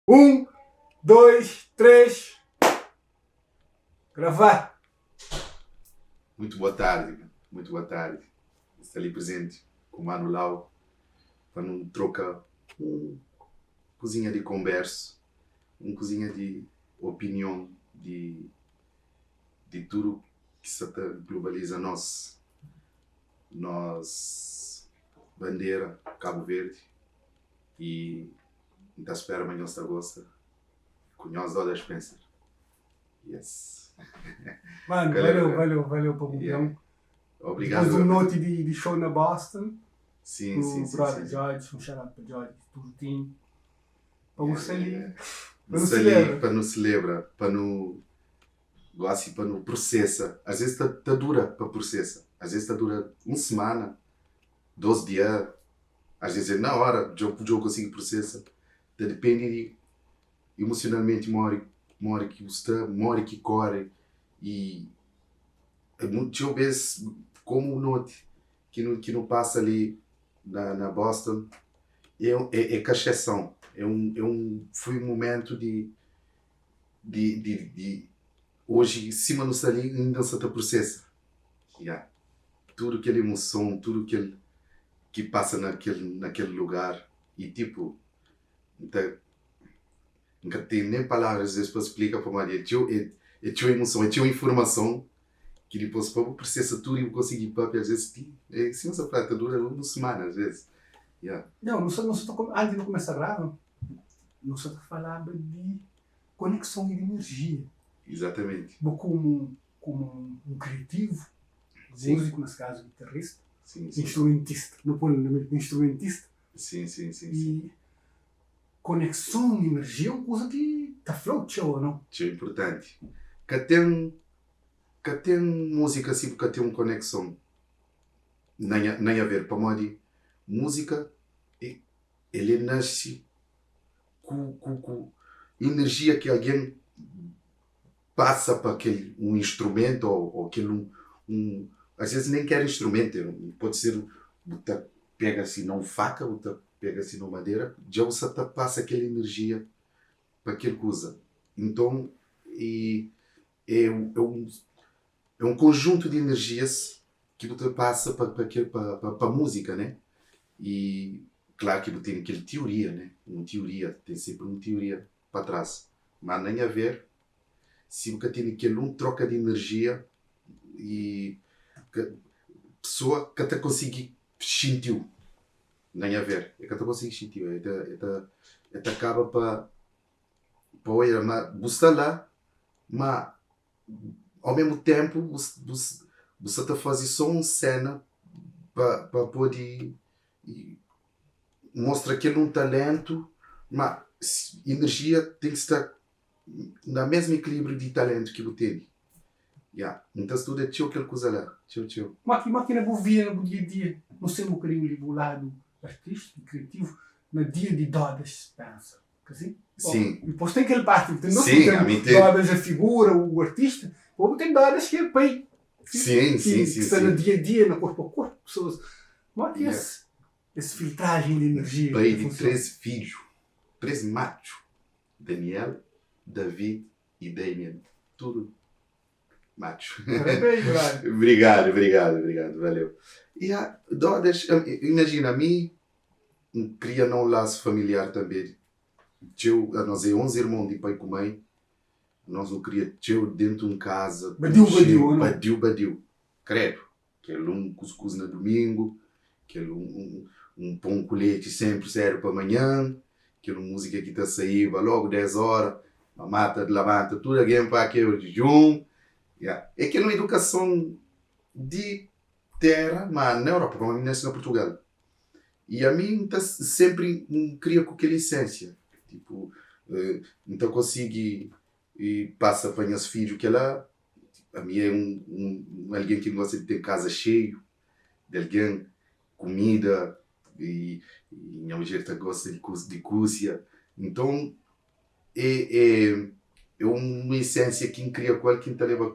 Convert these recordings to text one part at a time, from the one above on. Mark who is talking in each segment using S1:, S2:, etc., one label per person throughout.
S1: 1, 2, 3, Gravá!
S2: Muito boa tarde, muito boa tarde. Sta li presente ku Manu Lau pa nu troka un kuzinha di konbersu, un kuzinha di opinion di di tudu ki sa ta globaliza nos nos bandera Kabu Verdi i N ta spera ma nhos ta gosta ku nhos Doda Spencer. Yes.
S1: Mano, valeu, valeu, valeu pa bu ben.
S2: Obrigado.
S1: Depois di un noti di, di show na Boston.
S2: Sim,
S1: ku
S2: sim, sim.
S1: brother
S2: sim.
S1: George, un shout out pa George, tudo team. Pa bu sta li, pa nu
S2: Sta li
S1: celebra.
S2: pa nu celebra, pa nu gosi pa nu processa. Às vezes ta, ta dura pa processa. Às vezes ta dura un semana, dos dia, Às vezes é na hora djo djo konsigi prosesa, ta depende di emocionalmente modi modi ki bu sta, modi ki kore i txeu bes komu noti ki nu ki nu pasa li na na Boston é é é ka exceson, é um é um foi um momento di di di di oji sima nu sta li inda nu sta ta prosesa, ya. Tudu kel emoson, tudu kel ki pasa na kel na kel lugar i tipo N ta N ka ten nen palavras às vezes pa splika pamodi é txeu é é txeu emoson, é txeu informason ki dipôs pa bu prosesa tudu i bu konsigi papia às vezes ti é sima sa fla ta dura un semana às vezes ya.
S1: Não, nu sta nu sta ta antis di nu kumesa grava nu sta ta falaba di konekson i di enerjia.
S2: Izatamenti.
S1: Bo komu komu un kriativu, múziku, nes kazu gitarrista, instrumentista, nu poi na meiu instrumentista, i konekson, inerjia é un kuza ki ta fla-u txeu, ô nau?
S2: Txeu inpurtanti. Ka ten ka ten múzika si bu ka ten un konekson na nha na nha ver, pamodi múzika el é nase ku ku ku inerjia ki algen pasa pa kel un instrumento ou kel un un às vezes nem ker instrumento pode ser bu ta pega si na un faka bu ta pega si na un madera dja bu sa ta pasa kel energia pa kel kuza nton e é um é um conjunto de energias ki bu ta pasa pa pa kel pa pa música né e claro ki bu tene kel teoria né un teoria ten sempre un teoria pa tras ma na nha ver si bu ka tene kel un troka di energia i ka pesoa ka ta konsigi xintiu na nha ver e ka ta konsigi xintiu e ta e ta e ta kaba pa pa oia ma bu sta la ma ao mesmu tempu bu bu bu sta ta faze so un sena pa pa pode mostra kel un talentu ma energia ten ki sta na mesmu ekilibriu di talentu ki bu tene. Ya, N ta studa txeu kel kuza la, txeu txeu.
S1: Ma ki ma ki na bu vida, na bu dia a dia, no ser un bokadinhu di bu ladu artístiku i kriativu na dia di Dodas Spencer, ka si?
S2: Sim.
S1: Bo, dipôs ten kel parti, bu ten nos
S2: Sim,
S1: ten
S2: ami ten.
S1: Dodas a figura, u artista, bo bu ten Dodas ki é pai, ki
S2: Sim,
S1: ki
S2: sim,
S1: ki
S2: sim,
S1: sta na
S2: sim.
S1: dia a dia, na korpu a korpu, pesoas. Modi ki
S2: Ya.
S1: es es filtrajen di enerjia
S2: Pai
S1: ta
S2: di
S1: funsiona?
S2: 3 fidju, 3 matxu, Daniel, David i Damien, tudu matxu.
S1: Parabéns, brother.
S2: Obrigado, obrigado, obrigado, valeu. Ya, Dodas, imagina, ami N kria na un lasu familiar tanbe, txeu, anos é 11 irmon di pai ku mai, nos nu kria txeu dentu un kaza,
S1: Badiu,
S2: tudu
S1: badiu,
S2: xeiu,
S1: ô nau?
S2: badiu, badiu, kredu. Kel un kuskus na dumingu, kel un un pon ku leti senpri sedu pa manhan, kel un musika ki ta saiba logu 10 ora, mamá ta labanta tudu algen pa kebra jijun. Ya, é kel un edukason di tera, ma na Europa, pamodi mi nase na Purtugal. I ami N ta senpri N kria ku kel isensia, tipu N ta konsigi pasa pa nhas fidju kela. Ami é un un algen ki gosta di ten kaza xeiu di algen, kumida i nha mudjer ta gosta di di kusia. Nton é é é un isensia ki N kria ku el ki N ta leba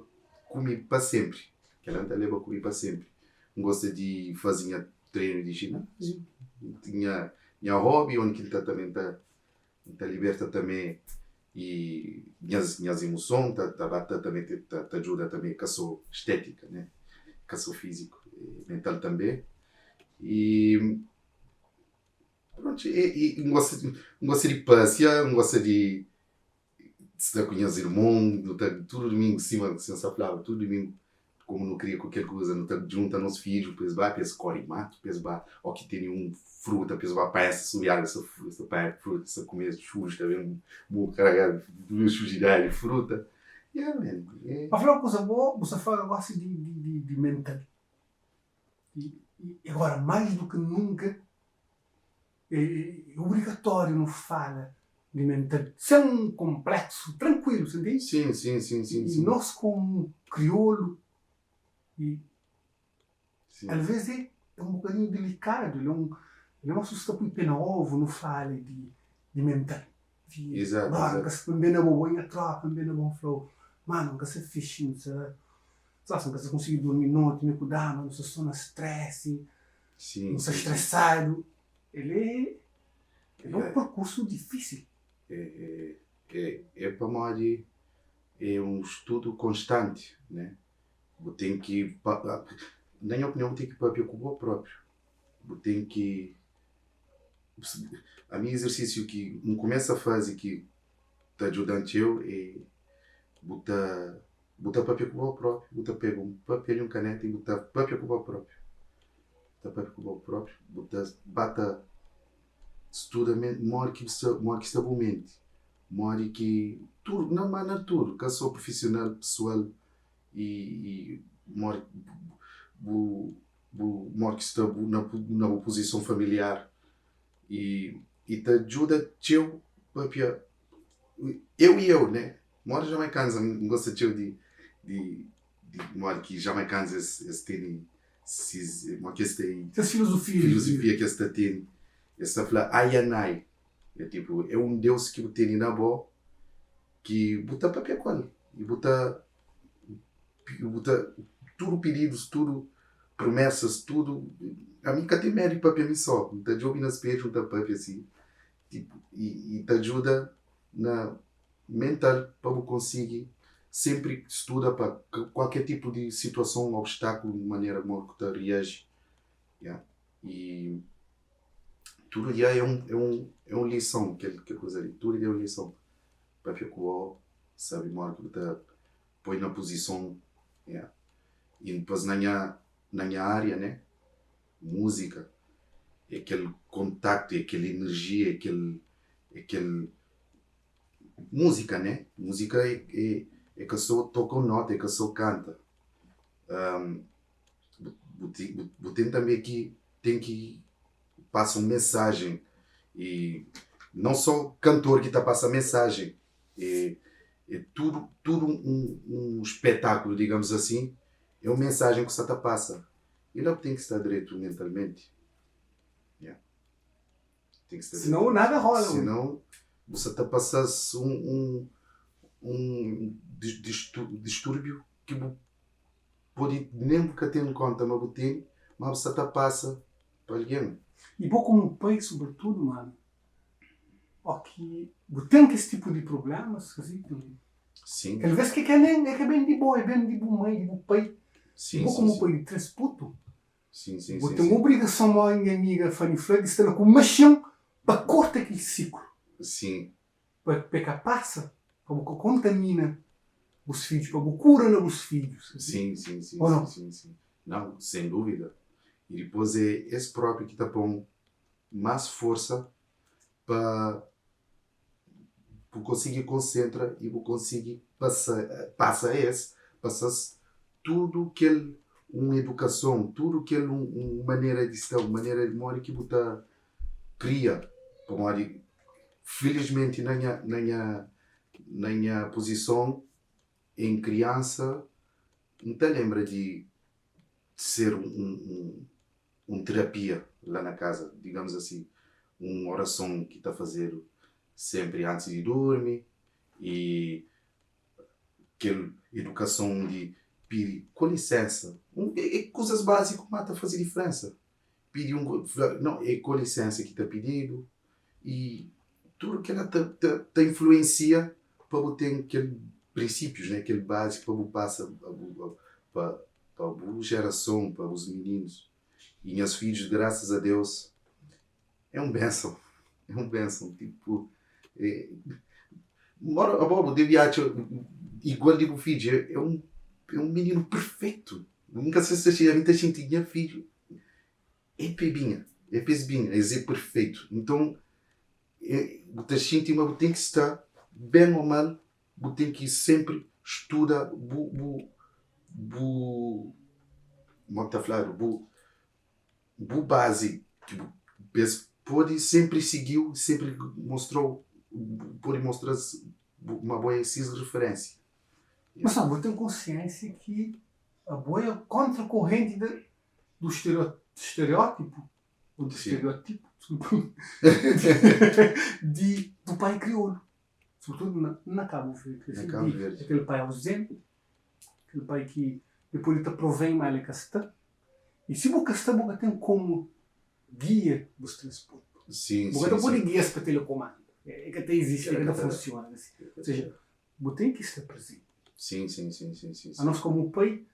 S2: ku mi pa senpri. Kela N ta leba ku mi pa senpri. N gosta di faze nha trenu di jináziu, nha nha hobi, undi ki N ta tanbe N ta. N ta liberta tanbe i nhas nhas imuson ta ta ba ta tanbe ta ta djuda tanbe ka so stetika ne ka so fiziku mental tanbe i prontu i N gosta N gosta di pasia N gosta di sta ku nhas irmon nu ta tudu dumingu sima sima sa flaba tudu dumingu Komu nu kria ku kel kuza, nu ta djunta nos fidju pa es ba, pa es kori matu, pa es ba o ki tene un fruta, pa es ba panha esa subiada, esa esa panha fruta, esa kume xuxu, ta ben bu karagadu di xujidadi di fruta. Yeah man, é.
S1: Pa fla un kuza bo, bu sta fala gosi di di di mental. I i agora mais du ki nunka É obrigatório nu fala di mental sen un konpleksu, trankuilu, sa ntende?
S2: Sim, sim, sim, sim,
S1: I
S2: sim.
S1: nos komu kriolu i
S2: Sim.
S1: alvês é é un bokadinhu dilikadu, el é un el é un asuntu ki ta pui pé na ovu nu fala di di mental. Di
S2: Exato,
S1: bora N
S2: exato.
S1: ka sa N ben na bo, bo é nha trópa, N ben na bo N fla-u, manu N ka sa fixi, N sa sa N ka sa konsigi durmi noti, mi ku dama nu sta so na stresi,
S2: Sim,
S1: nu sta
S2: sim, sim.
S1: stresadu. El é el é un
S2: É.
S1: perkursu difísil.
S2: É, é, é pamodi é un studu konstanti, né? Bu ten ki, na nha opinion, bu ten ki papia ku bo própriu. Bu ten ki, ami izersísiu ki N kumesa faze ki ta djuda-m txeu é bu ta bu ta papia ku bo própriu, bu ta pega un papel i un kaneta i bu ta papia ku bo própriu. Ta papia ku bo propi, bu ta ba ta studa modi ki bu sta, modi ki sta bu menti, modi ki tudu, na ma na tudu, ka so prufisional, pesoal i i modi bu bu modi ki sta bu na na bu puzison familiar i i ta djuda txeu papia eu i eu ne, modi jamaikanus N gosta txeu di di di modi ki jamaikanus es es tene sis mo ki es ten
S1: Ses filozofia
S2: di filozofia ki es ta ten es ta fla I and I é tipo é un Deus ki bu tene na bo ki bu ta papia ku el i bu ta bu ta tudu pididus tudu promesas tudu ami N ka ten medu di papia mi so N ta djobe na spedju N ta papia si tipo i ta djuda na mental pa bu konsigi sempri studa pa kualker tipu di situason, obstakulu, manera mo ku ta riaji ya i tudu dia é un é un é un lison kel kel kuza li tudu dia é un lison papia ku bo sabi modi ki bu ta poi na puzison ya i dipôs na nha na nha aria ne múzika é kel kontaktu é kel enerjia é kel é kel Múzika né? Múzika é é ka sô toka un nota, é ka sô kanta. Bu ten bu ten tanbe ki ten ki pasa un mensajen i nãu sô kantor ki ta pasa mensajen, é é tudu tudu un un spetakulu digamus asin, é un mensajen ku sta ta pasa i la bu ten ki sta dretu mentalmenti. Ya. Ten ki sta
S1: Senão nada rola.
S2: Senão bu sa ta pasa-s un un un distúrbiu ki bu pode nen bu ka ten konta ma bu tene, ma bu sa ta pasa pa algen.
S1: I bo komu pai sobretudu manu, o ki bu ten kes tipu di prublemas asi,
S2: Sim.
S1: Talvez ki ka nen e ka ben di bo, e ben di bu mai, di bu pai.
S2: Sim,
S1: Bo
S2: sim,
S1: komu
S2: sim.
S1: pai di 3 putu,
S2: Sim, sim,
S1: Bo
S2: sim,
S1: ten
S2: sim.
S1: obrigason mo nha amiga Fanny fla di sta la ku maxin pa korta kel siklu.
S2: Sim.
S1: Pa pa e ka pasa, pa bo ka kontamina bus fidjus, pa bo kura na bus fidjus.
S2: Sim, sim, sim,
S1: Ou
S2: sim,
S1: nau?
S2: sim, sim. Nau, sem dúvida. E dipôs é es própi ki ta pô-m más forsa pa bu konsigi konsentra i bu konsigi pasa pasa es, pasa-s tudu kel un edukason, tudu kel un un manera di sta, un manera di modi ki bu ta kria, pamodi filismenti na nha na nha na nha puzison en kriansa N ta lenbra di ser un un un terapia la na kaza, digamus asi, un orason ki ta fazedu senpri antis di durmi i kel edukason di pidi ku lisensa, é kuzas básiku má ta faze diferensa, pidi un fla, nau é ku lisensa ki ta pididu i. Tudu kila ta ta ta influensia pa bu ten kel prinsípius, né, kel bazi pa bu pasa pa pa bu jerason, pa bus mininus. I nhas fidjus, grasas a Deus, é un benson, é un benson. Tipo, é, embora abo bu debe atxa igual di bu fidju, é un é un mininu perfeitu. Nunka se se ami ta xinti nha fidju é pa e binha, é pa es binha, es é perfeitu. Nton, é, bu ta xinti ma bu ten ki sta ben ô mal, bu ten ki senpri studa bu, bu, bu, mo ki ta fladu, bu, bu bazi ki bu, pa es pode senpri sigi-u, senpri mostra-u, pode mostra-s ma bo é ses referénsia.
S1: Mas bu ten konsiénsia ki abo é kontra korrenti di do estereótipo, ou do estereotipo, desculpa, de, do pai crioulo. Sobretudo na, na Cabo Verde.
S2: Na Cabo Verde.
S1: Aquele pai ausente, aquele pai que depois ele te provém, mas ele ka sta. E se bu ka sta, bu ka tem como guia bus transporte.
S2: Sim,
S1: Bu ka ta
S2: sim,
S1: pode
S2: sim.
S1: guia-s pa telecomando. É ka ta existe, é ka ta funciona. Assim. Ou seja, bu tem que estar presente.
S2: Sim, sim, sim, sim, sim,
S1: A
S2: sim.
S1: nós como pai,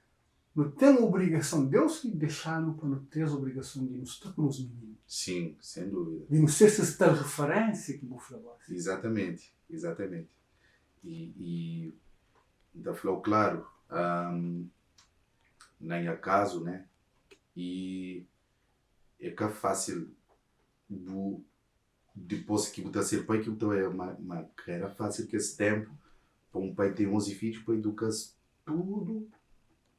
S1: Nu ten obrigason, Deus ki dexa-nu pa nu ten es obrigason di nu sta ku nos mininu.
S2: Sim, sen dúvida.
S1: Di nu ser ses tal referénsia ki bu fla gósi.
S2: Izatamenti, izatamenti. I, i N ta fla-u klaru, na nha kazu, né, i é ka fásil bu Dipôs ki bu ta ser pai ki bu ta oja ma ma ka era fásil kes ténpu pa un pai ten 11 fidju pa iduka-s tudu,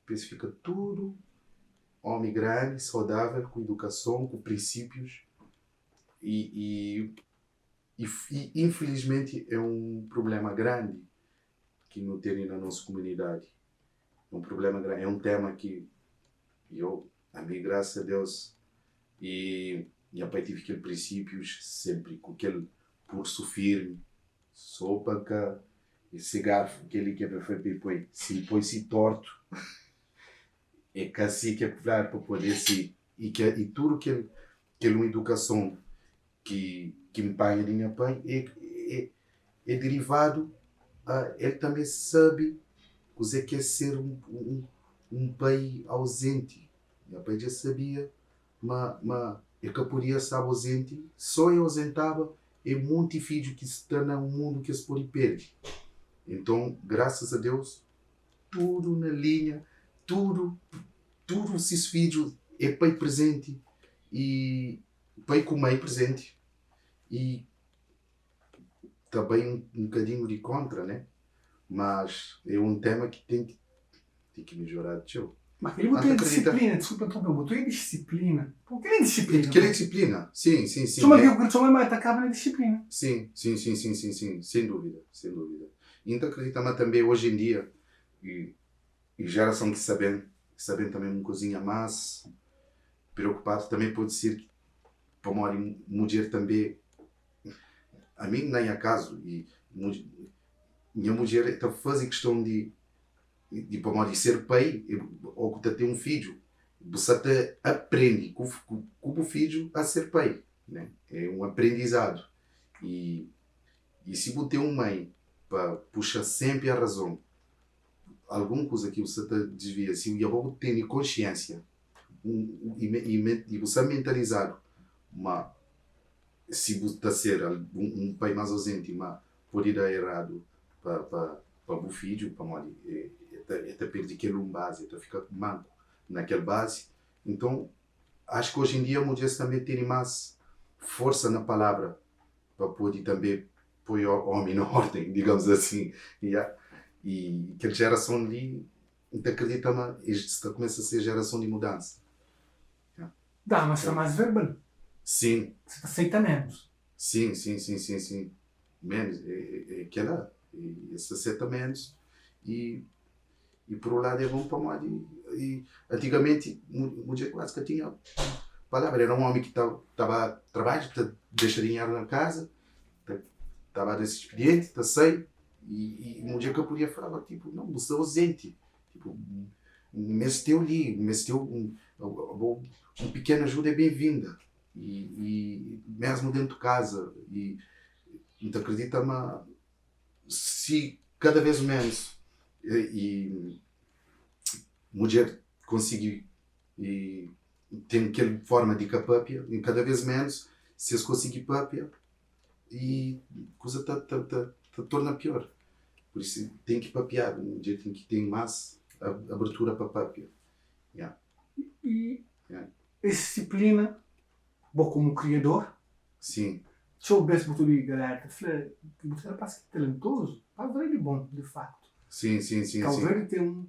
S2: pa es fika tudu ómi grandi, saudável, ku idukason, ku prinsípius i i i infilismenti é un prubléma grandi ki nu tene na nos kumunidadi. É un prubléma grandi, é un téma ki eu, ami, grasas a Deus, I nha pai tive kel prinsípius senpri ku kel pursu firmi, so pa ka se garfu kel-li ki é pa fla pa e poi, si e poi si tortu é ka si ki é fladu pa pode si. I ke i tudu kel kel un idukason ki ki N panha di nha pai é é é derivadu a el tanbe sabe kuzê ki é ser un un un pai auzenti. Nha pai dja sabia ma ma el ka podia staba ozenti, so e ozentaba e monti fidju ki sta na un mundu ki es pode perde. Enton, grasas a Deus, tudu na linha, tudu tudu sis fidju e pai prezenti i pai ku mai prezenti i ta bai un un bokadinhu di kontra, ne? Mas e un tema ki ten ki Ten ki midjoradu txeu.
S1: Ma kel-li bu
S2: N ta
S1: ten
S2: kridita.
S1: disiplina, diskulpa interrompeu, bu ten disiplina. Pô, kel-li é disiplina,
S2: Kel-li é
S1: pô.
S2: disiplina, sim, sim, sim.
S1: Txoma
S2: É.
S1: ki txoma ma ta kaba na disiplina.
S2: Sim, sim, sim, sim, sim, sim, sem dúvida, sem dúvida. I N ta kridita ma tanbe oji en dia, i i jerason ki sta ben, ki sta ben tanbe un kuzinha más preokupadu, tanbe pode ser ki pamodi mudjer tanbe, ami na nha kazu, i nha mudjer ta faze kiston di Di pamodi ser pai ô ku ta ten un fidju, bu sa ta aprende ku ku bu fidju a ser pai, né? É un aprendizadu. I i si bu ten un mãe pa puxa senpri a razon, algun kuza ki bu sa ta disvia, si i abo bu tene konsiensia i i bu sta mentalizadu ma si bu ta ser un pai más ozenti ma pode da eradu pa pa pa bu fidju pamodi e ta e ta perde kel un bazi e ta fika manku na kel bazi nton acho ki oji en dia mudjeres tanbe tene mas forsa na palabra pa pode tanbe poi omi na orden digamos asin ya i kel jerason li N ta kridita ma es sta kumesa ser jerason di mudansa.
S1: Ya. Dama sta más verbal.
S2: Sim.
S1: Sa ta seita ménus.
S2: Sim, sim, sim, sim, sim. Ménus. É, é kela. Es ta seta ménus. E, e por un ladu é bon pamodi e antigamenti mudjer kuazi ka tinha palabra. Era un omi ki ta ta ba trabadja, ta dexa dinheru na kaza, ta ta ba da se expedienti, ta sai. I mudjer ka podia flaba tipo, não, bu sta ozenti, tipo, N mesteu li, N mesteu un, bo, un pikena ajuda é ben-vinda, i, i mesmu dentu kaza, i N ta kridita ma si kada vez menos e mudjer konsigi e ten kel forma di ka papia e kada vez menos si es konsigi papia e kuza ta ta ta torna pior. Pur isu ten ki papiadu, mudjer ten ki ten mas abertura pa papia. Ya.
S1: E es disiplina Bo komu kriador.
S2: Sim.
S1: Txeu bes bu ta obi galera ta fla ki bu ta rapaz ki talentozu. Cabo Verde é bom, de facto.
S2: Sim, sim, sim,
S1: Cabo
S2: sim.
S1: Verde tem um,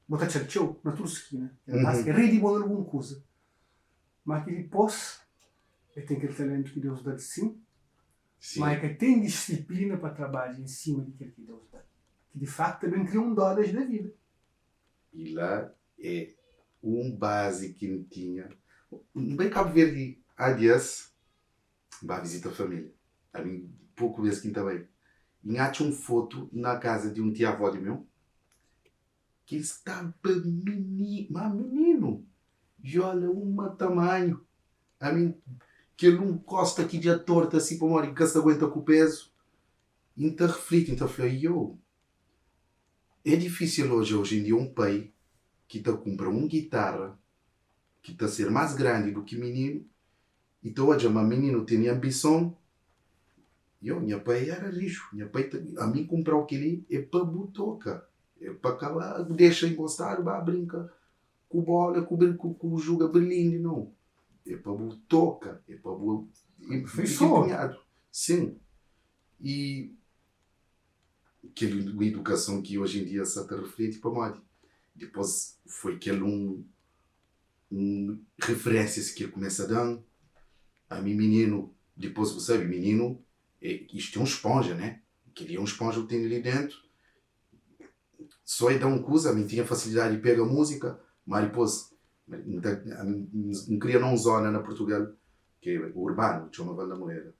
S1: bu ta atxal txeu na tudu skina. Kel rapaz ki é rei di bom na algun kuza. Ma ki dipos el ten kel talentu ki Deus dal sim,
S2: Sim.
S1: ma el ka ten disiplina pa trabadja em sima di kel ki Deus dal. Ki di facto ta ben kria un dólas na vida.
S2: E la é un bazi ki N tinha. N bai Kabu Verdi há dias, N ba vizita família. Ami poku bes ki N ta bai. I N atxa un fotu na kaza di un tia-avó di meu ki staba mini, má mininu, viola uma tamanhu. Ami kel un kosta ki dja torta si pamodi ki ka sta aguenta ku pezu. I N ta rifliti, N ta fla, Yo! É difísil odja oji en dia un pai ki ta kunpra un gitarra ki ta ser más grandi du ki mininu i ta odja ma mininu tene anbison. Yo, nha pai éra rixu. Nha pai ta, ami kunpra-u kel-li é pa bu toka, é pa ka ba dexa enkostadu ba brinka ku bóla, ku ku juga berlindi, nau. É pa bu toka, é pa bu fika enpenhadu. Sin. I kel idukason ki oji en dia sa ta rifleti pamodi dipos foi kel un un riferensias ki el kumesa dan ami mininu dipos bu sabi mininu é istu é un sponja né keli é un sponja bu tene li dentu so é da un kuza ami tinha fasilidadi di pega musika ma dipos N ta N kria na un zona na Portugal ki é urbanu txoma Val da Moreira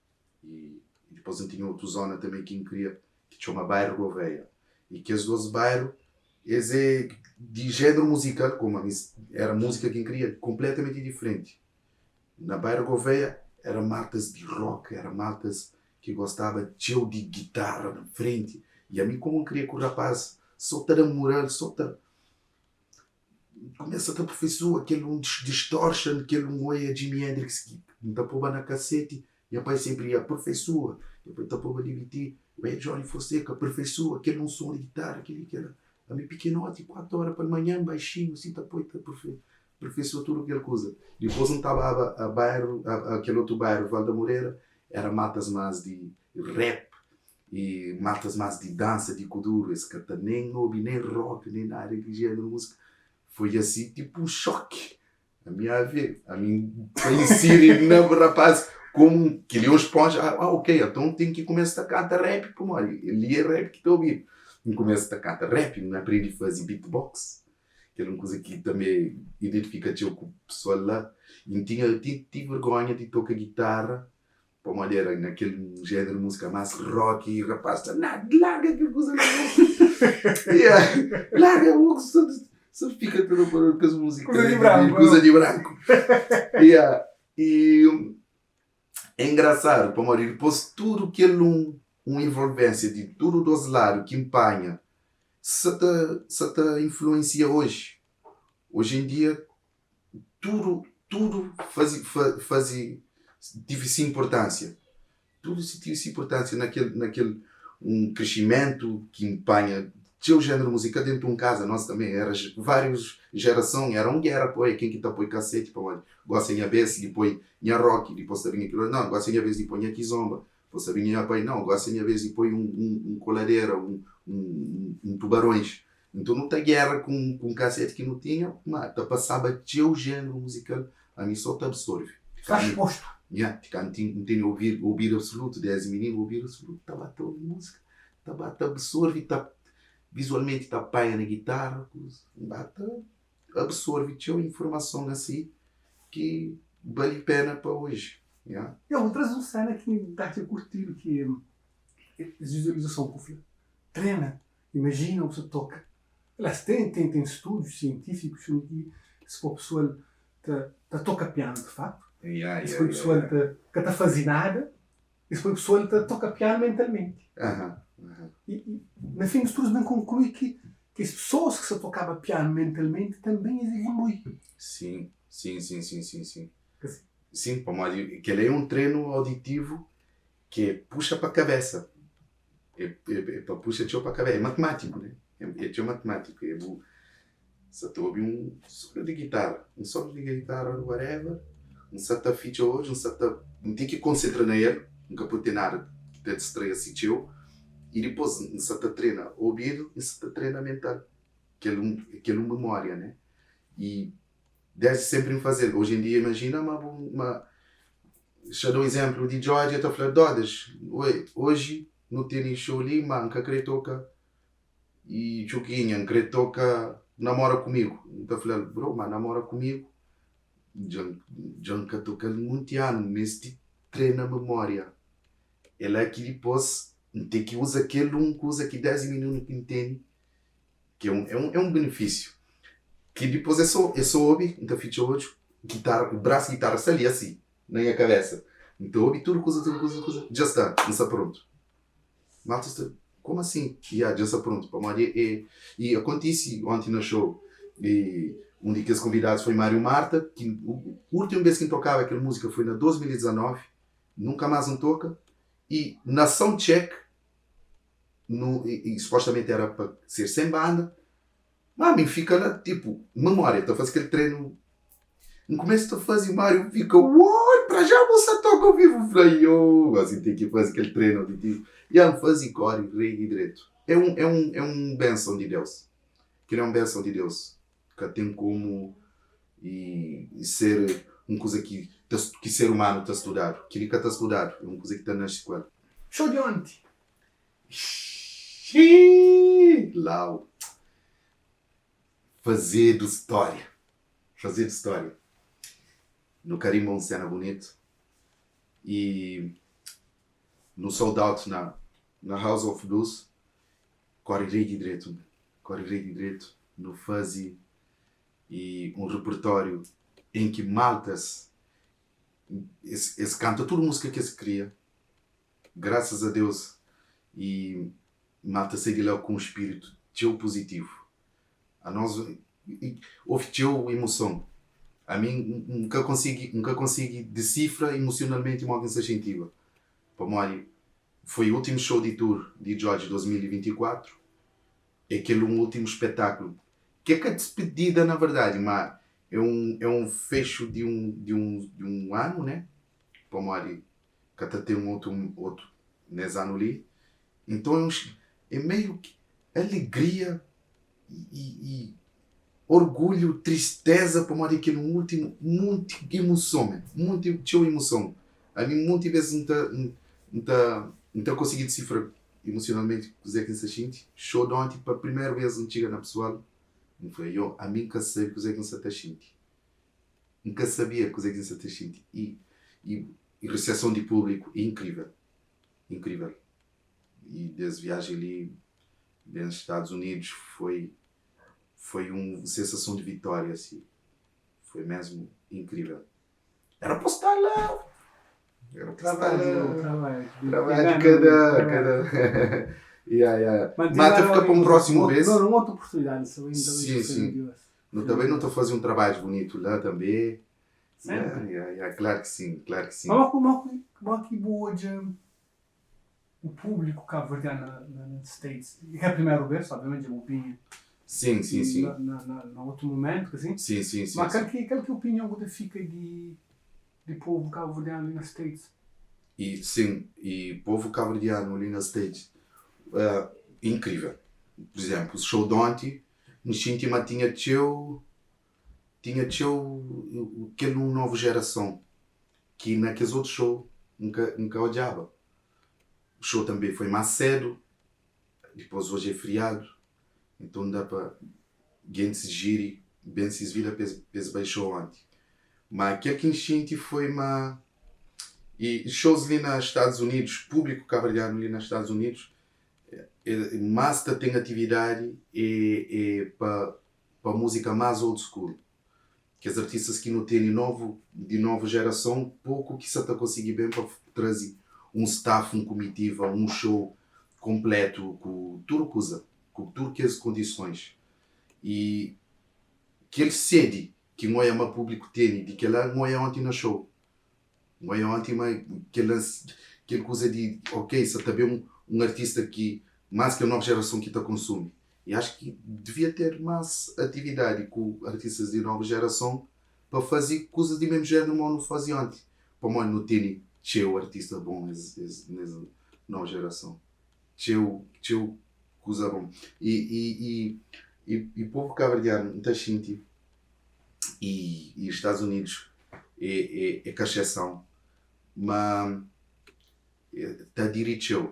S2: I dipôs N tinha otu zóna tanbê ki N kria, ki txoma Bairro Gouveia. I kes dôs bairu, es é di jéneru muzikal, kómu ami éra múzika ki N kria, konpletamenti diferenti. Na Bairro Gouveia éra maltas di rock, éra maltas ki gostaba txeu di gitarra na frenti. I ami kómu N kria ku rapaz, sô ta da mural, sô ta. Kumesa ta aperfeisoa kel un distortion, kel un oia Jimi Hendrix ki N ta poba na kaseti, nha pai senpri ia aperfeisoa, nha pai ta poba DVD, oia Johnny Fonseca aperfeisoa kel un son di gitara, kel-li, kel-la. Ami pikinoti, 4 ora palmanhan, baixinhu si ta poi ta aperfeisoa tudu kel kuza. Dipôs N ta baba a bairu, a kel otu bairu Val da Moreira, era matas más di rap, E maltas mas di dansa di kuduru es ka ta nen obi nen rock nen nada di jeneru musika foi asi tipo un xoki ami ave ami pa insiri na rapaz komu kili un sponja ah ok aton ten ki kumesa ta kanta rap pamodi li e rap ki ta obidu N kumesa ta kanta rap N aprendi fazi beatbox kel un kuza ki tanbe identifika txeu ku pesoal la N tinha ti vergonha di toka gitara Pamodi era na kel géneru múzika más rock i rapaz ta na larga kel kuza la yeah. Larga o so, so fika tudu paradu kes múzika
S1: Kuza di branku.
S2: Kuza di branku. Yeah. E é engraçado pamodi dipôs tudu kel un un envolvência di tudu dos ladu ki npanha sa ta sa ta influencia oji. Oji em dia tudu tudu fazi fazi tive si inportansia tudu si tive si inportansia na kel na kel un crescimentu ki N panha txeu jeneru muzikal dentu un kaza nos tanbe era varius jerason era un gera pa oia ken ki ta poi kaseti pamodi gosi é nha bes di poi nha rock dipos ta binha kel otu nau gosi é nha bes di poi nha kizomba dipos ta binha nha pai nau gosi é nha bes di poi un un koladera un un tubarões Nton nu ta gera ku un kasete ki nu tinha, ma ta pasaba txeu jéneru muzikal, ami so ta absorve.
S1: Sta expostu.
S2: Nha, ti ka N tene obidu absolutu, desdi mininu obidu absolutu, ta ba ta obi múzika, ta ba ta absorve, ta vizualmenti ta panha na gitarra, N ba ta absorve txeu informason asi ki bali pena pa oji, nha.
S1: Yo, N traze un sena ki N ta atxa kurtidu ki é vizualizason ku fla, trena Imajina bu sta toka. Aliás, ten ten ten studus sientífikus ki si po pesoal ta ta toka pianu di faktu, si po pesoal ta ka ta fazi nada, Es poi pesoal ta toka pianu mentalmenti. I na fin di studus ben konklui ki kes pesoas ki sta tokaba pianu mentalmenti tanben es evolui.
S2: Sim, sim, sim, sim, sim, sim. Sim, pamodi kel-la é un trenu auditivu ki é puxa pa kabésa. É é pa puxa txeu pa kabésa. É matimátiku, né? É txeu matimátiku. É bu sa ta obi un solu di gitara, un solu di gitara whatever, N sa ta fitxa odju, N sa ta, N ten ki konsentra na el, N ka pode ten nada ki ta distrai asi txeu. I dipôs N sa ta trena obidu, N sa ta trena mental, kel un kel un memória, né? I desdi senpri N faze-l. Oji en dia imajina ma bu ma Xa da un izénplu di Djodje ta fla, Dodas, oi, oji nu tene xou li, má N ka krê toka i Txukinha, N krê toka Namora Kumigu. N ta fla-l, Bro, má Namora Kumigu dja dja N ka toka-l monti anu, N meste trena memória. É la ki dipôs N ten ki uza kel un kuza ki désdi mininu ki N tene, ki é un é un é un benefísiu ki dipôs é sô é sô obi, N ta fitxa odju, gitara, brasu gitara sta li asi na nha kabesa, N ta obi tudu kuza tudu kuza tudu kuza, dja sta, N sta prontu. Malta sta, Como assim? Ya, dja sta prontu, pamodi é i akontisi onti na show i un di kes konvidadus foi Mário Marta, ki últimu bes ki N tokaba kel múzika foi na 2019, nunka más N toka, i na soundcheck nu i supostamenti era pa ser sen banda, ma mi fika la tipo memória ta faze kel trenu N kumesa ta faze Mário fika oi pra já bu sa toka ao vivo N fla yo gosi N ten ki faze kel trenu auditivu ya N faze kori rei di dretu é un é un é un benson di Deus kel é un benson di Deus ka ten komu i ser un kuza ki ta ki ser umanu ta studadu kel-li ka ta studadu é un kuza ki ta nasce ku el.
S1: Show di onti.
S2: Xiii lau fazedu storia fazedu storia nu karimba un sena bunitu i nu sold out na na house of blues kori rei di dretu kori rei di dretu nu fazi i un repertoriu en ki maltas es es kanta tudu musika ki es kria Graças a Deus e malta sai di la ku un spiritu txeu puzitivu. A nos houve txeu emoson. Ami N ka konsigi N ka konsigi desifra emosionalmenti mo ki N sta xintiba. Pamodi foi ultimu show di tour di Djodje 2024, é kel un ultimu spetaklu ki é ka dispidida na verdadi, ma é un é un fexu di un di un di un anu né, pamodi ka ta ten otu otu nes anu li nton é un é meiu ki alegria i i orgulhu tristeza pamodi é kel ultimu monti imuson men monti txeu imuson ami monti bes n ta n ta n ta konsigi disifra imusionalmenti kuzê ki n sta xinti xou di onti pa primeru bes n txiga na pesoal n fla yo ami n ka sabe kuzê ki n sta ta xinti N ka sabia kuzê ki N sa ta xinti i i reseson di públiku é inkrível, inkrível. I des viajen li ben Stadus Unidus foi foi un sensason di vitória si, foi mesmu inkrível. Era pa sta la, era pa sta la, trabadju ka da, ka da. Ya, ya. Ma ta fika pa un prósimu bes. Sim, sim. Nu ta bai nu ta faze un trabadju bunitu la tanbe.
S1: Sempre?
S2: Ya, ya, klaru ki sin, klaru ki sin.
S1: Má mo ki bu odja o públiku kabuverdianu na na States? É ka primeru bes, obviamenti dja bu binha
S2: Sin, sin, sin.
S1: na na na otu mumentu, ka sin?
S2: Sin, sin, sin,
S1: Má kal
S2: sin.
S1: ki kal ki opinion ku ta fika di di povu kabuverdianu li na States?
S2: I sin, i povu kabuverdianu li na States, inkrivel. Pur izénplu, show di onti, N xinti ma tinha txeu, tinha txeu kel un novu jerason ki na kes otu show N ka, N ka odjaba. Show tanbe foi más sedu, dipôs oji é feriadu, nton da pa gentis jiri ben ses vida pa es, pa es bai show onti. Ma kel ki N xinti foi ma i shows li na Stadus Unidus, públiku kabuverdianu li na Stadus Unidus Más ta ten atividadi é pa pa múzika más old school. Kes artistas ki nu tene novu di novu jerason poku ki sa ta konsigi ben pa traze un staff, un kumitiva, un show konplétu ku tudu kuza, ku tudu kes kondisons. I kel sedi ki N oia ma públiku tene di kel-la, N oia onti na show. N oia onti ma kel kel kuza di ok, sa ta ben un artista ki más kel novu jerason ki ta konsumi. I acho ki devia ter más atividadi ku artistas di novu jerason pa faze kuzas di mesmu jéneru mo nu faze onti. Pamodi nu tene txeu artista bon es es nes novu jerason. Txeu txeu kuza bon. I i i i i povu kabuverdianu N ta xinti i i Estados Unidos é é é ka exceson ma ta adiri txeu.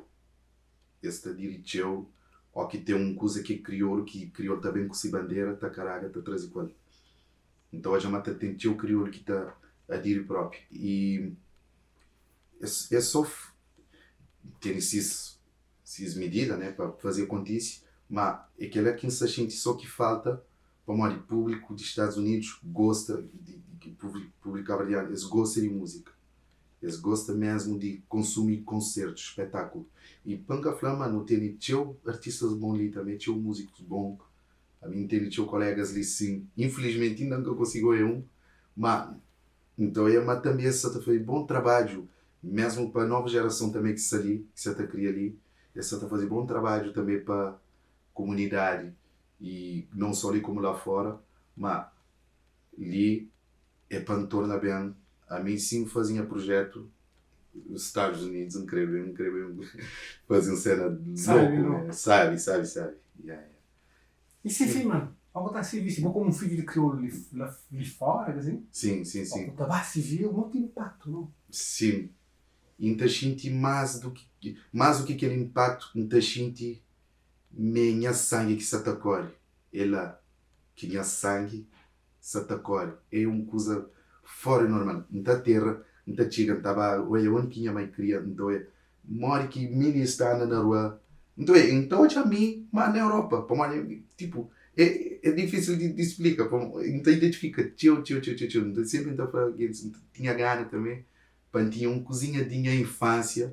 S2: Es ta adiri txeu ó ki ten un kuza ki é kriolu ki kriolu ta ben ku si bandera ta karaga ta traze ku el. N ta odja ma ta ten txeu kriolu ki ta adiri propi i es so tene sis sis midida ne pa faze kontise ma é kela ki N sta xinti so ki falta pamodi públiku di Stadus Unidus gosta di públiku kabuverdianu es gosta di múzika es gosta mesmu di konsumi konsertus spetákulu i pa N ka fla ma nu tene txeu artistas bon li tanbe txeu múzikus bon Ami N tene txeu kolégas li sin. Infilismenti inda N ka konsigi oia un, má N ta oia ma tanbê es sa ta faze bon trabadju, mésmu pa novu jerason tanbê ki sta li, ki sa ta kria li, es sa ta faze bon trabadju tanbê pa komunidadi i non sô li komu la fóra, má li é pa N torna ben. Ami si N faze nha prujétu Stadus Unidus, N krê ben, N krê ben faze un séna loku, sabi, sabi, sabi. Ya, ya.
S1: E si si man, bo ta sivi si bo komu un fidju di kriolu li la li fora ke si?
S2: Sim, sim, sim.
S1: Bo ta ba sivi un otu impaktu no?
S2: Sim. I N ta xinti mas du ki mas du ki kel impaktu N ta xinti me nha sangi ki sa ta kore é la ki nha sangi sa ta kore é un kuza fora di normal N ta aterra N ta txiga N ta ba oia undi ki nha mai kria N ta oia Modi ki minis ta anda na rua? Nton e, N ta odja mi ma na Europa, pamodi tipo é é difísil di di splika, pamodi N ta identifika txeu txeu txeu txeu txeu, N ta sempri N ta fla gentis N tinha gana tanbe pa N tinha un kuzinha di nha infánsia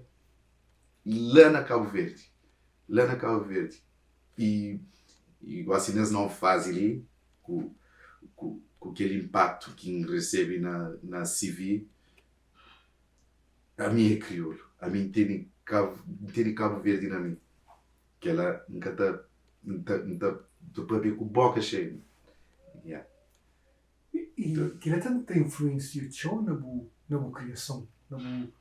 S2: la na Kabu Verdi, la na Kabu Verdi i i gosi nes novu fazi li ku ku ku kel inpaktu ki N resebe na na CV. Ami é kriolu, ami N tene Kabu, N tene Kabu Verdi na mi. Kela N ka ta, N ta, N ta, N ta papia ku boka xeiu. Yeah.
S1: I kila ta ta influensia txeu na bu, na bu kriason, na bu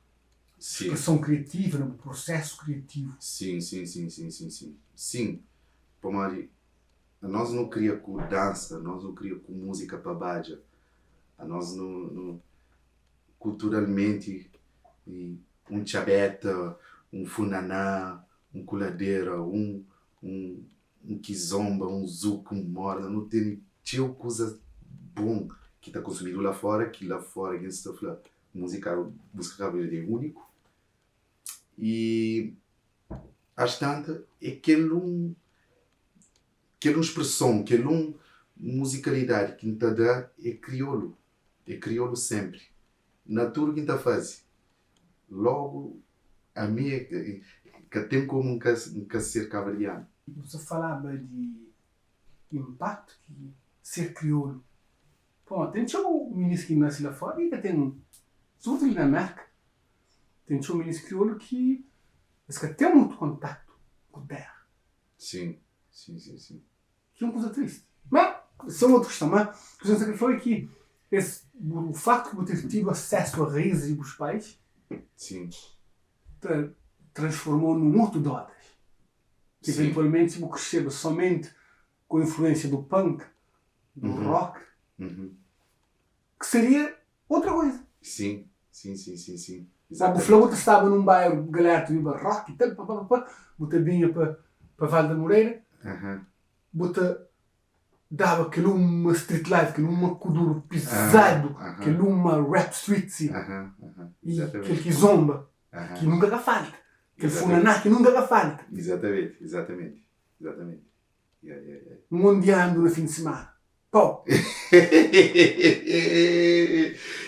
S1: spreson kriativa, na bu prosesu kriativu.
S2: Sim, sim, sim, sim, sim, sim. Sim, pamodi anos nu kria ku dansa, anos nu kria ku múzika pa badja, anos nu, nu. Kulturalmenti un txabeta, un funaná, un kuladera, un un kizomba, un zuku, un morna, nu tene txeu kuza bon ki ta konsumidu la fora, ki la fora gentis ta fla múzika múzika Kabu Verdi é úniku i as tanta é kel un kel un spreson, kel un muzikalidadi ki N ta da é kriolu. É kriolu senpri. Na tudu ki N ta faze. Logu ami é ka ten komu N ka N ka ser kabuverdianu.
S1: Bu sta falaba di inpaktu ki ser kriolu. Pamodi ten txeu minis ki nase la fora ki ka ten, sobretudu li na Merka, ten txeu minis kriolu ki es ka ten mutu kontaktu ku tera.
S2: Sim, sim, sim, sim.
S1: Ki é un kuza tristi. Má, esse é un otu kiston. Má, kuza ki N ta krê fla é ki es, o faktu ki bu ter tidu asesu a raízis di bus pais
S2: Sim.
S1: ta transformou nun otu Dodas. Ki eventualmenti si bu kreseba somenti ku influensia do punk, do rock, ki seria otra kuza.
S2: Sim, sim, sim, sim, sim.
S1: Má bu fla bu ta staba nun bairu galera ta obiba rock i tal, pa pa pa pa, bu ta binha pa pa Vale da Moreira, bu ta daba kel uma street life, kel uma kuduru pizadu, kel uma rap street si, i kel kizomba ki nunka ka falta, kel funaná ki nunka ka falta.
S2: Exatamente, exatamente, exatamente. Yeah, yeah, yeah.
S1: Mundiandu na fin di simana. Pau.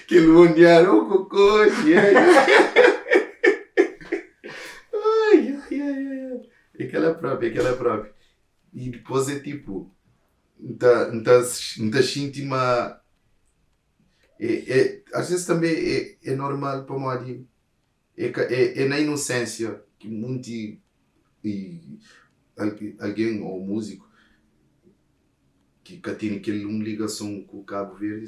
S2: Kel mundial, oh kokoxi. É kela propi, é kela propi. I dipôs é tipo, N ta, N ta, N ta xinti ma é, é, às vezes tanbê é, é normal pamodi é ka, é, é na inosensia ki munti i algen ô múziku ki ka tene kel un ligason ku Kabu Verdi,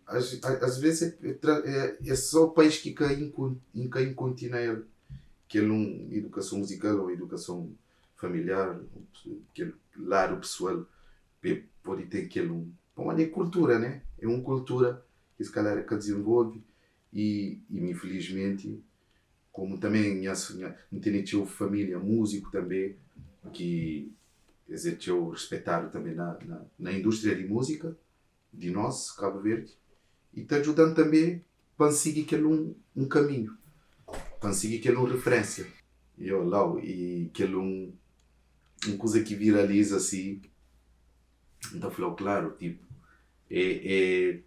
S2: às vezes é, é só pais ki ka ka inkonti na el kel un idukason muzikal ô idukason familiar, kel ladu pesoal pa el pode ten kel un. Pamodi é kultura, né? É un kultura ki se kalhar el ka dizenvolve i, infilismenti, komu tanbe nha, N tene txeu família múziku tanbe ki es é txeu rispetadu tanbe na, na indústria di múzika di nos, Kabu Verdi, i ta djuda-m tanbe pa N sigi kel un un kaminhu, pa N sigi kel un referénsia. Yo, Lau, i kel un un kuza ki viraliza si, N ta fla-u klaru, tipu, é é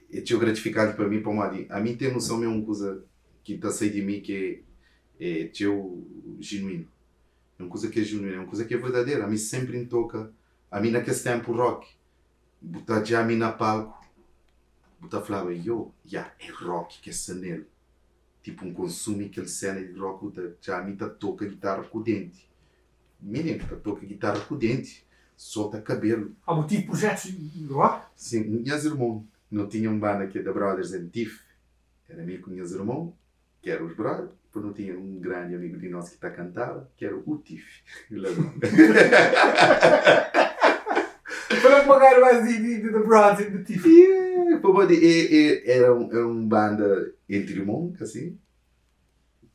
S2: é txeu gratifikanti pa mi pamodi ami ten noson ma é un kuza ki ta sai di mi ki é é txeu jinuínu. É un kuza ki é jinuínu, é un kuza ki é verdaderu. Ami sénpri N toka, ami na kes ténpu rock, Bu ta dja mi na palku bu ta flaba yo ya é rock ke sta nel tipo n konsumi kel sena di rock bu ta dja mi ta toka guitarra ku denti mininu ta toka guitarra ku denti sota kabelu.
S1: Ah bu tive projetos di rock?
S2: Sim, nhas irmon no tinha um banda ke The Brothers and Tiff era mi ku nhas irmon ki era os brother, depois nu tinha um grandi amigo di nos ki ta kantaba, ki era o Tiff, ladron.
S1: Fala um bocado mais di The Brothers and the Tiff.
S2: Yeah, pamodi e, e, era um, era um banda entre irmon, assim.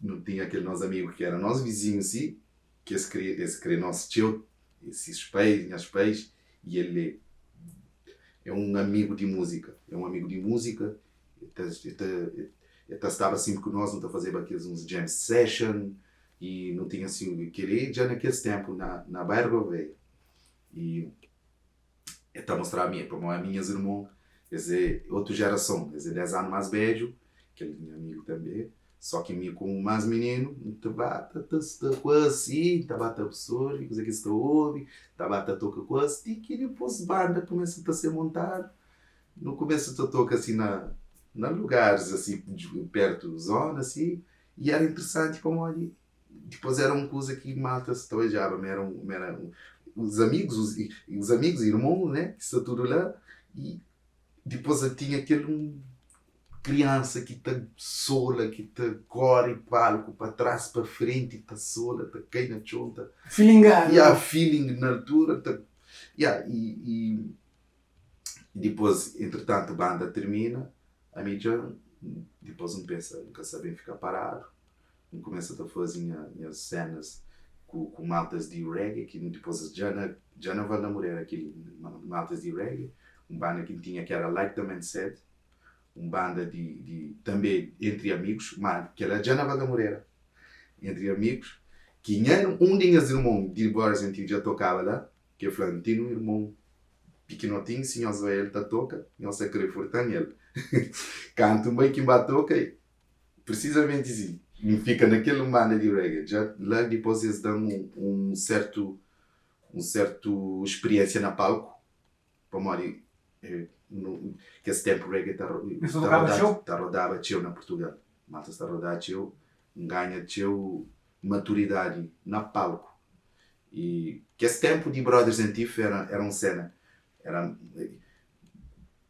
S2: Nu tinha aquele nos amigo ki era nos vizinho, assim, ki es kre, es kre nos txeu, esses pais, nhas pais, e ele é um amigo di música, é um amigo di música, E ta staba sinpri ku nos, nu ta fazeba kes uns jam session i nu tinha si kel-li dja na kes ténpu na na bairro Gouveia. I e ta mostraba mi, pamodi ami nhas irmon es é otu jerason, es é 10 anu más bédju, kel nha amigu tanbê, só ki mi komu más mininu, N ta ba ta ta sta kuas i N ta ba ta absorve kuza ki es ta obi, N ta ba ta toka kuas ti ki dipôs banda kumesa ta ser montadu. Nu kumesa ta toka asi na na lugaris asi pertu zona asi i era interesanti pamodi dipôs era un kuza ki malta ta odjaba ma era un ma era os amigus os os amigus irmons né ki sta tudu la i dipôs tinha kel un kriansa ki ta sola ki ta kore palku pa tras pa frenti ta sola ta kai na txon ta
S1: Filingadu.
S2: Ya feeling na altura ta ya i i. Dipôs, entritantu, banda tirmina, ami dja, dipôs N pensa, N ka sa ben fika paradu, N kumesa ta faze nha, nhas sénas ku, ku maltas di reggae, ki dipôs dja na, dja na Val da Murera ki maltas di reggae, un banda ki N tinha ki éra Like The Man Said, un banda di, di, tanbe entri amigus, ma kel-la dja na Val da Murera, entri amigus, ki nha, un di nhas irmon di Boris Antigu dja tokaba la, Ke fla, N ten un irmon pikinotin, si nhos bai el ta toka, nhos ta kre furta-m el. Kantu N bai ki N ba toka, prisizamenti si, N fika na kel un banda di reggae. Dja la dipôs es da-m un sertu un sertu spiriénsia na palku, pamodi kes ténpu reggae ta ta rodaba txeu na Purtugal. Maltas ta rodaba txeu, N ganha txeu maturidadi na palku. I kes ténpu di Brothers and Thief era era un séna, era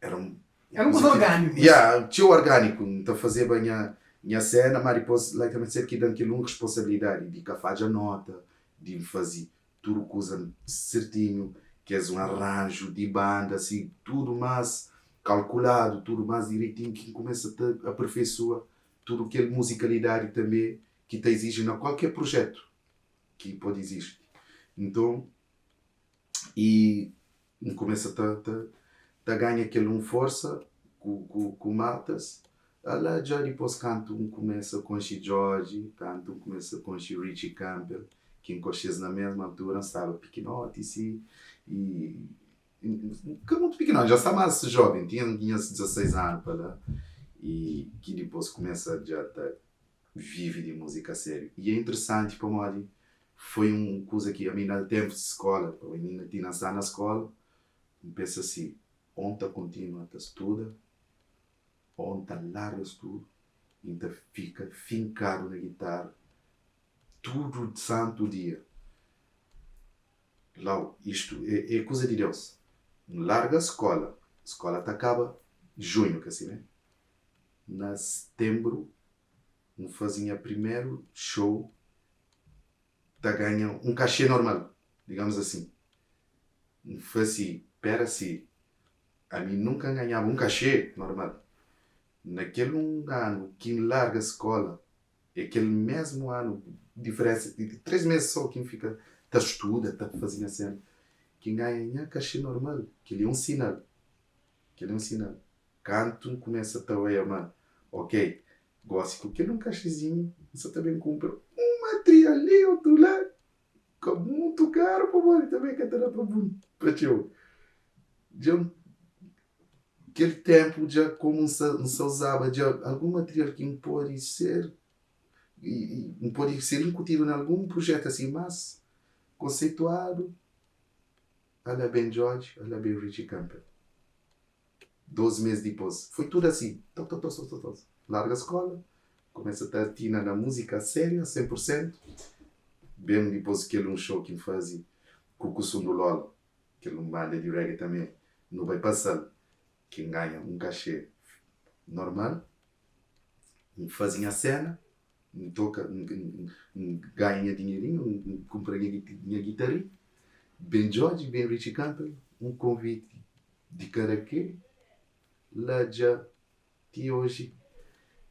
S2: era un.
S1: Era un kuza orgániku.
S2: Ya, txeu orgániku. N ta fazeba nha nha séna, má dipôs la ta ser ki da-m kel un responsabilidadi di ka fadja nóta, di N faze tudu kuza sertinhu, kes un arranju di banda si, tudu más kalkuladu, tudu más direitinhu ki N kumesa ta aperfeisua tudu kel muzikalidadi tanbe ki ta iziji na kualker prujetu ki pode izisti. Nton, i N kumesa ta ta ta ganha kel un forsa ku ku ku maltas. Ala dja dipôs kantu N kumesa konxe Djodje, kantu N kumesa konxe Richie Campbell, ki N konxe-s na mesmu altura, N staba pikinoti si, i ka mutu pikinoti, dja staba más jóven, tinha nhas 16 anu pa la, i ki dipôs kumesa dja ta vive di múzika a sériu. I é interesanti pamodi. Foi un kuza ki ami na ténpu di skóla, mi ti na sta na skóla, N pensa si, ô N ta kontinua ta studa, ô N ta larga studu i N ta fika finkadu na gitara tudu santu dia. Lau, istu é kuza di Deus. N larga skóla, skóla ta kaba junhu, ka si mé? Na setenbru N faze nha primeru show ta ganha un kaxê normal, digamos assim. N fla si, pera si, ami nunka N ganhaba un kaxê normal. Na kel un anu ki N larga skóla, é kel mesmu anu, diferensa di 3 mês sô ki N fika ta studa, ta faze nha séna, ki N ganha nha kaxê normal. Kel-li é un sinal, kel-li é un sinal. Kantu N kumesa ta oia ma, ok, gósi ku kel un kaxezinhu N sa ta ben kunpra un matria li, otu la, ka mutu karu pamodi tanbe ka ta da pa pa txeu. Dja N kel ténpu dja komu N sa N sa uzaba dja algun material ki N pode ser N pode ser inkutidu na algun prujétu asin más konseituadu, ala ben George, ala ben Richie Campbell. 2 mês dipôs, foi tudu asi, tok tok tok tok tok. Larga skóla, kumesa ta atina na múzika sériu a 100 pur sentu. Ben dipôs kel un show ki N faze ku Kusundu Lola, kel un banda di reggae tanbê, nu bai pasa-l, ki N ganha un kaxê normal, N faze nha séna, N toka, N ganha nha dinheirinhu, N kunpra nha gitarinha. Ben Djodje, ben Richie Campbell, un konviti di karaké la dja ti oji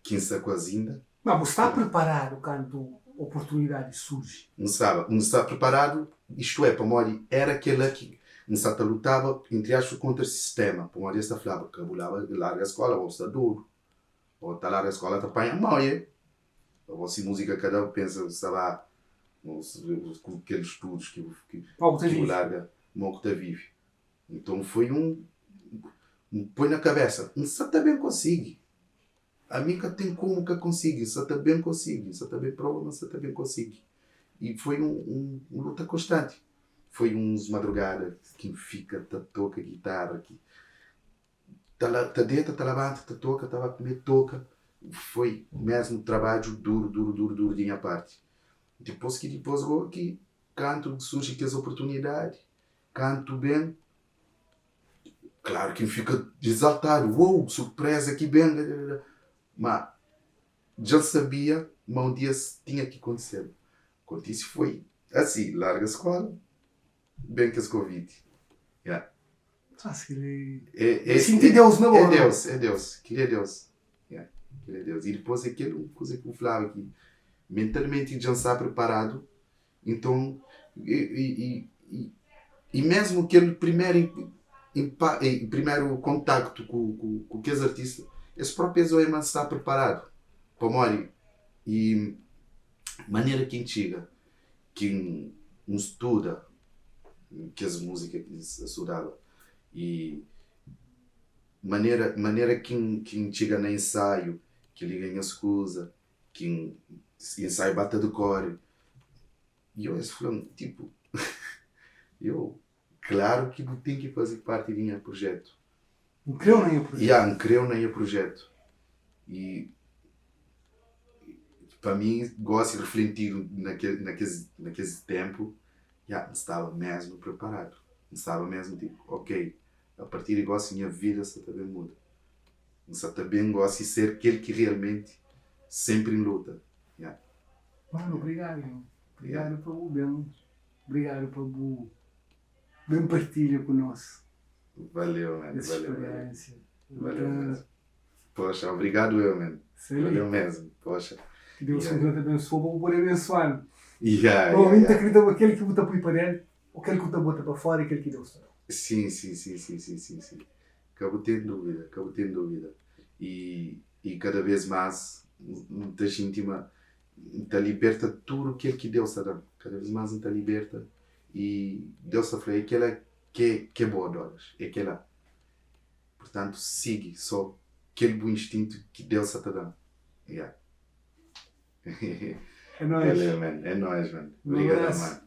S2: ki N sta kuazi inda.
S1: Ma bu sta priparadu kantu oportunidadi surji?
S2: N staba. N sta priparadu, istu é, pamodi éra kel-la ki N sta ta lutaba, entri aspas, kontra sistéma, pamodi es ta flaba, ka bu laba, larga skóla, bo sta dodu. Bo ta larga skola ta panha mau ye. Bo si musica ka da bu pensa bu sta ba ku kel estudos ki bu ki bu larga mo ku ta vive. Nton foi un un poi na kabesa N sa ta ben konsigi. Ami ka ten komu ka konsigi N sa ta ben konsigi N sa ta ben prova ma N sa ta ben konsigi. I foi un un luta konstanti. Foi uns madrugada ki N fika ta toka guitarra ki Ta la ta deta ta labanta ta toka ta ba kume toka foi mesmu trabadju duru duru duru duru di nha parti dipos ki dipos go ki kantu surji kes oportunidadi kantu ben klaru ki N fika izaltadu uou surpreza ki ben ma dja N sabia ma un dia tinha ki kontiseba kontisi foi asi larga skola ben kes konviti ya.
S1: É, é, Sinti Deus na
S2: bo. É Deus, é Deus. Kili é Deus. Yeah, kili é Deus. E depois é kel un kuza ki bu flaba ki mentalmenti dja N sta preparadu, nton e, e, e, e mesmu kel primeru impa, e, primeru kontaktu ku, ku, ku kes artista, es propi es oia ma N sta preparadu. Pamodi e manera ki N txiga, ki N studa kes múzika ki N studaba i manera manera ki N ki N txiga na insaiu, ki liga nhas kuza, ki N insaiu ba ta dikore. I es fla-m, tipu, yo, klaru ki bu ten ki faze parti di nha prujétu.
S1: N kreu na nha
S2: prujétu. Ya, N kreu na nha prujétu. I pa mi, gósi riflentidu na ke, na kes, na kes ténpu, ya, N staba mésmu preparadu. N staba mésmu tipu, ok, a partir di gósi nha vida sta ta ben muda. N sta ta ben gósi ser kel ki realmenti sénpri N luta. Ya.
S1: Manu, obrigadu, irmon. Obrigadu pa bu ben. Obrigadu pa bu ben partilha ku nos.
S2: Valeu, man. Essa valeu, experiência. Valeu, valeu mesmo. Poxa, obrigado eu, man. Valeu mesmo. Poxa.
S1: Que Deus yeah. continue te abençoa, pa bu poder abençoar. Yeah, Bom, yeah, yeah. acredita aquele que bu ta pui pa dentro, aquele que bu ta bota pa fora e aquele que Deus ta dá.
S2: Sim, sim, sim, sim, sim, sim, sim. Ka bu ten dúvida, ka bu ten dúvida. E, e cada vez mais N ta xinti ma N ta liberta tudo kel ki Deus ta da-m. Cada vez mais N ta liberta e Deus ta fla, é kela ke ke bo adoras, é kela. Purtantu, sigi so kel bu instintu ki Deus sa ta da. Yeah.
S1: É nóis.
S2: Valeu, man. É nóis, man.
S1: Um
S2: Obrigado,
S1: abraço.
S2: man.